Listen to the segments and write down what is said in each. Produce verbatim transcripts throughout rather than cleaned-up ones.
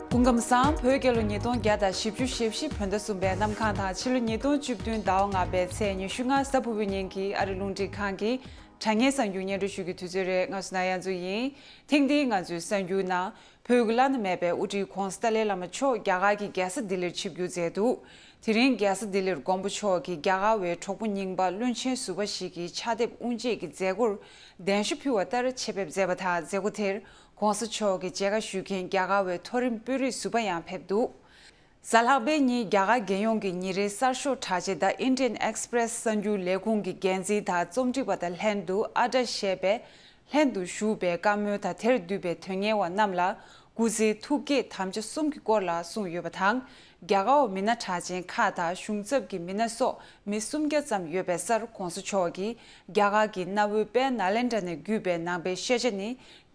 སྐུ་ཁམས་བཟང་། བོད་རྒྱལ་ལོ་ཉིས་སྟོང་བརྒྱ་དང་བཞི་བཅུ་ཞེ་བཞི་བོད་ཟླ་གསུམ་པའི་གནམ་གང་དང་ཕྱི་ལོ་ཉིས་སྟོང་བཅུ་བདུན་ཟླ་བ་ལྔ་པའི་ཚེས་ཉི་ཤུ་ལྔ་གཟའ་ཕུར་བུའི་ཉིན་གྱི་ཨ་རི་རླུང་འཕྲིན་ཁང་གི་དྲ་བརྙན་གསར་འགྱུར་སྙན་སྒྲོན་ཞུ་རྒྱུའི་དུས་ཚོད་རེད། ང་སུ་ན་ཡ་མཚོ་ཡིན། ཐེངས་འདིའི་ང་ཚོའི་གསར་འགྱུར་ནང་། བོད་ཀྱི་བླ་ན་མེད་པའི་དབུ་ཁྲིད་༧གོང་ས་ཏཱ་ལའི་བླ་མ་མཆོག་རྒྱ་གར་གྱི་རྒྱལ་ས་ལྡི་ལིར་ཆིབས་བསྒྱུར་མཛད་འདུག་དེ་རིང་རྒྱལ་ས་ལྡི་ལིར་མགོན་པོ་མཆོག་གིས་རྒྱ་གར་བའི་གྲོགས་པོ་རྙིང་པ་བློན་ཆེན་ཟུར་པ་ཞིག་གི་ཕྱག་དེབ་དབུ་འབྱེད་ཀྱི་མཛད་སྒོར་གདན་ཞུ་ཕུལ་བ་ལྟར་ཆེད་ཕེབས་མཛད་པ་དང་། མཛད་སྒོ་དེར་༧གོང་ས་མཆོག་གི་མཇལ་ཁ་ཞུ་མཁན་རྒྱ་གར་བའི་མཐོ་རིམ་དཔོན་རིགས་ཟུར་པ་ཡང་ཕེབས་འདུག་གཟའ་ལྷག་པའི་ཉིན་རྒྱ་གར་རྒྱལ་ཡོངས་ཀྱི་ཉིན་རེའི་གསར་ཤོག་དྲ་རྒྱ་The Indian Express གསར་འགྱུར་ལས་ཁུངས་ཀྱི་འགན་འཛིན་དང་རྩོམ་སྒྲིག་པ་དང་ལྷན་དུ་ཨ་ཌ་ཞེས་པའི་ལྷན་དུ་ཞུགས་པའི་བཀའ་མོལ་དང་དེར་འདུས་པའི་དོན་གཉེར་བ་རྣམས་ལ་སྐུ་ཚེའི་ཐུགས་བསྐྱེད་དམ་བཅའ་གསུམ་གྱི་སྐོར་ལ་གསུངས་ཡོད་པ་དང་། རྒྱ་གར་བ་མི་སྣ་གྲགས་ཅན་ཁག་དང་གཞུང་ཚབ་ཀྱི་མི་སྣ་སོགས་མི་སུམ་བརྒྱ་ཙམ་ཡོད་པའི་སར་༧གོང་ས་མཆོག་གིས་རྒྱ་གར་གྱི་གནའ་བོའི་དཔལ་ནཱ་ལེནྡྲ་ནས་བརྒྱུད་པའི་ནང་པའི་ཤེས་བྱ་ནི།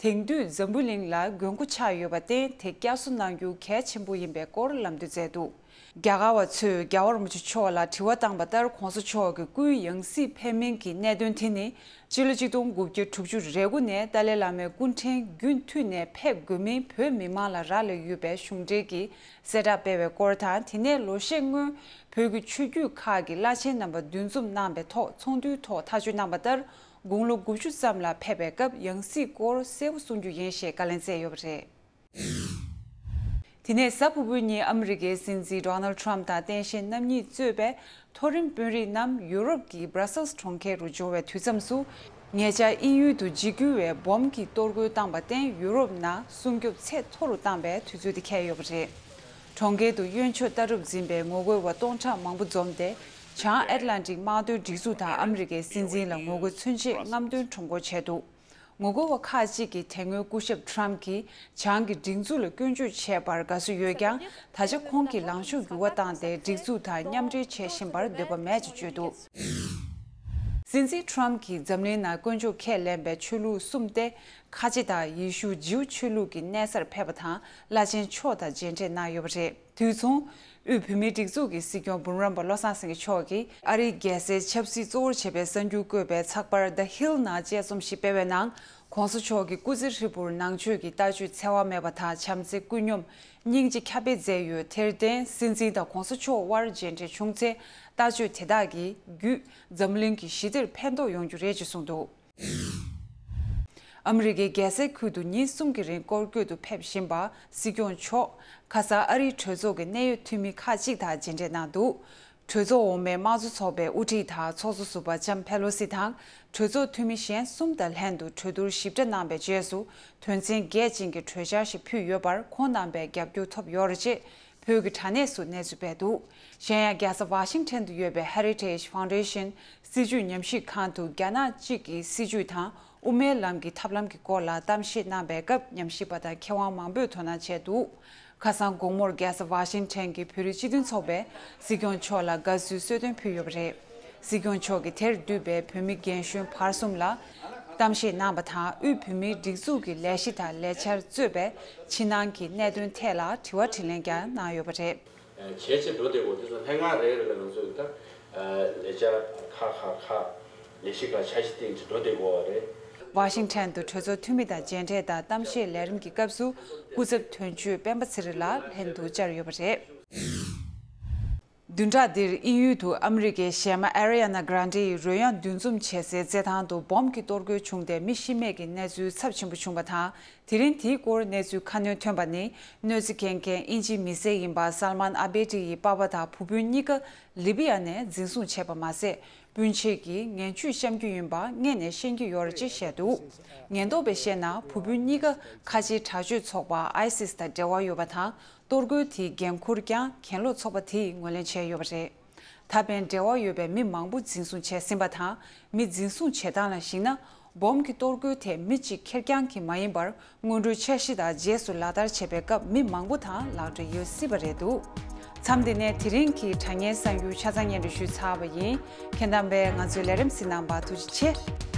དེང་དུས་འཛམ་བུ་གླིང་ལ་མགོན་སྐུ་ཆགས་ཡོད་པར་བརྟེན། དེ་བསྐྱར་གསོ་གནང་རྒྱུ་གལ་ཆེན་པོ་ཡིན་པའི་སྐོར་ལམ་སྟོན་མཛད་འདུག་རྒྱ་གར་བ་ཚོས་རྒྱལ་བ་རིན་པོ་ཆེ་མཆོག་ལ་དྲི་བ་བཏང་པ་ལྟར། ༧གོང་ས་མཆོག་གི་སྐུའི་ཡང་སྲིད་ཕེབས་མིན་གྱི་གནད་དོན་དེ་ནི། སྤྱི་ལོ་ཆིག་སྟོང་དགུ་བརྒྱ་དྲུག་ཅུ་རེ་དགུ་ནས་ཏཱ་ལའི་བླ་མའི་སྐུ་ཕྲེང་རྒྱུན་མཐུད་ནས་ཕེབས་དགོས་མིན་བོད་མི་མང་ལ་རག་ལས་ཡོད་པའི་གཞུང་འབྲེལ་གྱི་གསལ་བསྒྲགས་སྤེལ་བའི་སྐོར་དང་། དེ་ནས་ལོ་ཤས་སྔོན་བོད་ཀྱི་ཆོས་བརྒྱུད་ཁག་གི་བླ་ཆེན་རྣམ་པ་འདུ་འཛོམས་གནང་བའི་ཐོག་ཚོགས་འདུའི་ཐོག་ཐག་གཅོད་གནང་པ་ལྟར། དགུང་ལོ་དགུ་བཅུ་ཙམ་ལ་ཕེབས་པའི་སྐབས་ཡང་སྲིད་སྐོར་གསལ་པོ་གསུང་རྒྱུ་ཡིན་ཞེས་བཀའ་ལན་སྩལ་ཡོད་པ་རེད། དེ་ནས་གཟའ་ཕུར་བུའི་ཉིན་ཨ་མི་རི་ཀའི་སྲིད་འཛིན་ཌོ་ནལ་ཊམ་དང་སྟངས་དཔྱལ་རྣམ་གཉིས་གཙོས་པའི་མཐོ་རིམ་དཔོན་རིགས་རྣམས་ཡུ་རོབ་ཀྱི་སྦྲ་སེལ་གྲོང་ཁྱེར་རུ་འབྱོར་བའི་དུས་མཚམས་སུ། ཉེ་ཆར་དབྱིན་ཡུལ་དུ་འཇིགས་སྐུལ་བའི་སྦོམ་གྱི་གཏོར་རྒོལ་བཏང་བར་བརྟེན། ཡུ་རོབ་ནང་སྲུང་སྐྱོབ་ཚད་མཐོ་རུ་བཏང་བའི་དུས་ཚོད་དེ་འཁེལ་ཡོད་པ་རེད། གྲོང་ཁྱེར་དུ་གཡོན་ཕྱོགས་ལྟ་གྲུབ་འཛིན་པའི་ངོ་རྒོལ་བ་སྟོང་ཕྲག་མང་པོ་འཛོམས་ཏེ། བྱང་ཨེཊ་ལན་ཊིག་དམག་དོན་སྒྲིག་འཛུགས་དང་ཨ་མི་རི་ཀའི་སྲིད་འཛིན་ལ་ངོ་རྒོལ་མཚོན་ཆེད་རྔམ་སྟོན་ཁྲོམ་སྐོར་བྱས་འདུག་ངོ་རྒོལ་བ་ཁག་ཅིག་གིས་དེ་སྔོན་སྐུ་ཞབས་ཊམ་གྱིས་བྱང་གི་སྒྲིག་འཛུགས་ལ་སྐྱོན་བརྗོད་བྱས་པར་དགའ་བསུ་ཡོད་ཀྱང་། ད་ཆ་ཁོང་གིས་ལངས་ཕྱོགས་འགྱུར་བ་བཏང་སྟེ། སྒྲིག་འཛུགས་དང་མཉམ་འབྲེལ་བྱེད་བཞིན་པར་འདོད་པ་མེད་ཅེས་བརྗོད་འདུག་སྲིད་འཛིན་ཊམ་གྱིས་འཛམ་གླིང་ནང་དཀོན་མཆོག་ཁས་ལེན་པའི་ཆོས་ལུགས་གསུམ་སྟེ། ཁ་ཆེ་དང་ཡེ་ཤུ་ཇིའུ་ཆོས་ལུགས་ཀྱི་གནས་སར་ཕེབས་པ་དང་། བླ་ཆེན་མཆོག་དང་མཇལ་འཕྲད་གནང་ཡོད་པ་རེད། དུས་མཚུངས། དབུས་བོད་མིའི་སྒྲིག་འཛུགས་ཀྱི་སྲིད་སྐྱོང་འབུམ་རམས་པ་བློ་བཟང་སེང་གེ་མཆོག་གིས་ཨ་རིའི་རྒྱལ་སའི་ཆབ་སྲིད་གཙོ་བོར་བྱས་པའི་གསར་འགྱུར་བཀོད་པའི་ཚགས་པར་The Hill ནང་དཔྱད་རྩོམ་ཞིག་སྤེལ་བའི་ནང་། ༸གོང་ས་མཆོག་གི་སྐུ་ཚེ་ཧྲིལ་པོར་ནང་ཆོས་ཀྱི་ལྟ་སྤྱོད་འཚེ་བ་མེད་པ་དང་། བྱམས་བརྩེ་ཀུན་སྙོམས་སྙིང་རྗེ་ཁྱབ་སྤེལ་མཛད་ཡོད། དེར་བརྟེན། སྲིད་འཛིན་དང་༸གོང་ས་མཆོག་དབར་མཇལ་འཕྲད་བྱུང་ཚེ། ལྟ་སྤྱོད་དེ་དག་གི་བརྒྱུད་འཛམ་གླིང་གི་ཞི་བདེར་ཕན་ཐོགས་ཡོང་རྒྱུ་རེད་ཅེས་གསུངས་འདུག་ཨ་མི་རི་ཀའི་རྒྱལ་སའི་ཁུལ་དུ་ཉིན་གསུམ་གྱི་རིང་སྐོར་སྐྱོད་དུ་ཕེབས་བཞིན་པ་སྲིད་སྐྱོང་མཆོག་ཁ་སང་ཨ་རིའི་གྲོས་ཚོགས་ཀྱི་གནད་ཡོད་འཐུས་མི་ཁག་ཅིག་དང་མཇལ་འཕྲད་གནང་འདུག་གྲོས་ཚོགས་འོག་མའི་དམངས་གཙོ་ཚོགས་པའི་དབུ་ཁྲིད་དང་ཚོགས་གཙོ་ཟུར་པ་ལྕམ་ཕེ་ལོ་སི་དང་གྲོས་ཚོགས་འཐུས་མི་གཞན་གསུམ་དང་ལྷན་དུ་གྲོས་བསྡུར་ཞིབ་ཕྲ་གནང་པའི་རྗེས་སུ། དོན་ཚན་འགས་ཅན་གྱི་གྲོས་འཆར་ཞིག་ཕུལ་ཡོད་པར། ཁོང་རྣམ་པས་རྒྱབ་སྐྱོར་ཐོབ་ཡོད་རེད་ཅེས། བོད་ཀྱི་དྲ་གནས་སུ་གནས་ཚུལ་སྤེལ་འདུག་གཞན་ཡང་། རྒྱལ་ས་ཝ་ཤིང་ཊོན་དུ་ཡོད་པའི་Heritage Foundation སྲིད་བྱུས་ཉམས་ཞིབ་ཁང་དུ་རྒྱ་ནག་གཅིག་གི་སྲིད་བྱུས་དང་དབུ་མའི་ལམ་གྱི་ཐབས་ལམ་གྱི་སྐོར་ལ་གཏམ་བཤད་གནང་པའི་སྐབས། ཉམས་ཞིབ་པ་དང་མཁས་དབང་མང་པོས་དོ་སྣང་བྱས་འདུག་ཁ་སང་དགོང་མོར་རྒྱལ་ས་ཝ་ཤིང་ཊོན་གྱི་བོད་རིགས་སྤྱི་མཐུན་ཚོགས་པས་སྲིད་སྐྱོང་མཆོག་ལ་དགའ་བསུའི་གསོལ་སྟོན་ཕུལ་ཡོད་པ་རེད། སྲིད་སྐྱོང་མཆོག་གིས་དེར་འདུས་པའི་བོད་མི་རྒན་གཞོན་བར་གསུམ་ལ་གཏམ་བཤད་གནང་བ་དང་། དབུས་བོད་མིའི་སྒྲིག་འཛུགས་ཀྱི་ལས་གཞི་དང་ལས་འཆར་གཙོས་པའི་ཕྱི་ནང་གི་གནད་དོན་ཐད་ལ་དྲི་བ་དྲིས་ལན་ཀྱང་གནང་ཡོད་པ་རེད། བྱས་ཚེ་འགྲོ་བསྡད་དགོས། དེ་ཚོ་ལྷན་ཁང་རེ་རེ་ལ་ང་ཚོས་ད་ལས་འཆར་ཁག་ཁག་ཁག་ལས་གཞི་ཁག་འཆར་གཞི་བཏིང་ཚེ་འགྲོ་བསྡད་དགོས་པ་རེད། ཝ་ཤིང་ཊོན་དུ་གྲོས་ཚོགས་འཐུས་མི་དང་མཇལ་འཕྲད་དང་གཏམ་བཤད་ལས་རིམ་གྱི་སྐབས་སུ། སྐུ་ཚབ་དོན་གཅོད་སྤེན་པ་ཚེ་རིང་ལགས་ལྷན་དུ་བཅར་ཡོད་པ་རེད། བདུན་ཕྲག་འདིར་དབྱིན་ཡུལ་དུ་ཨ་མི་རི་ཀའི་གཞས་མ་ཨེ་རི་ཡ་ན་གྷ་རན་ཌེ་ཡི་རོལ་དབྱངས་འདུ་འཛོམས་བྱེད་སའི་རྩེད་ཐང་དུ་སྦོམ་གྱི་གཏོར་རྒོལ་བྱུང་སྟེ། མི་ཤི་རྨས་ཀྱི་གནས་ཚུལ་ཚབས་ཆེན་པོ་བྱུང་བ་དང་། དེ་རིང་དེའི་སྐོར་གནས་ཚུལ་ཁ་སྣོན་ཐོན་པ་ནི། གནོད་འཚེ་མཁན་མཁན་དབྱིན་ཇིའི་མི་སེར་ཡིན་པ་སལ་མཱན་ཨ་བེ་ཏི་ཡི་པ་ཕ་དང་བུ་སྤུན་གཉིས་ཀ་ལི་བི་ཡ་ནས་འཛིན་བཟུང་བྱས་པ་མ་ཟད། སྤུན་མཆེད་ཀྱིས་ངན་ཇུས་བཤམས་རྒྱུ་ཡིན་པ་སྔས་ནས་ཤེས་ཀྱི་ཡོད་རེད་ཅེས་བཤད་འདུག་ཉེན་རྟོག་པས་བཤད་ན། བུ་སྤུན་གཉིས་ཀ་ཁ་ཆེའི་དྲག་སྤྱོད་ཚོགས་པ་ཨའི་སིས་དང་འབྲེལ་བ་ཡོད་པ་དང་། གཏོར་རྒོལ་དེའི་འགན་འཁུར་ཀྱང་གྱེན་ལོག་ཚོགས་པ་དེས་ངོས་ལེན་བྱས་ཡོད་པ་རེད། ད་ཕན་འབྲེལ་བ་ཡོད་པའི་མི་མང་པོ་འཛིན་བཟུང་བྱས་ཟིན་པ་དང་། མི་འཛིན་བཟུང་བྱེད་སྟངས་ལ་གཞིགས་ན། སྦོམ་གྱི་གཏོར་རྒོལ་དེ་མི་གཅིག་ཁེར་རྐྱང་གིས་མ་ཡིན་པར། སྔོན་འགྲོའི་འཆར་གཞི་དང་རྗེས་སུ་ལག་བསྟར་བྱེད་པའི་སྐབས་མི་མང་པོ་དང་ལག་འབྲེལ་ཡོད་སྲིད་པ་རེད་འདུག་མཚམས་འདི་ནས་དེ་རིང་གི་དྲ་བརྙན་གསར་འགྱུར་ཆ་ཚང་སྙན་སྒྲོན་ཞུས་ཚར་བ་ཡིན། ཁྱེད་རྣམ་པས་ང་ཚོའི་ལས་རིམ་གཟིགས་གནང་བར་ཐུགས་རྗེ་ཆེ།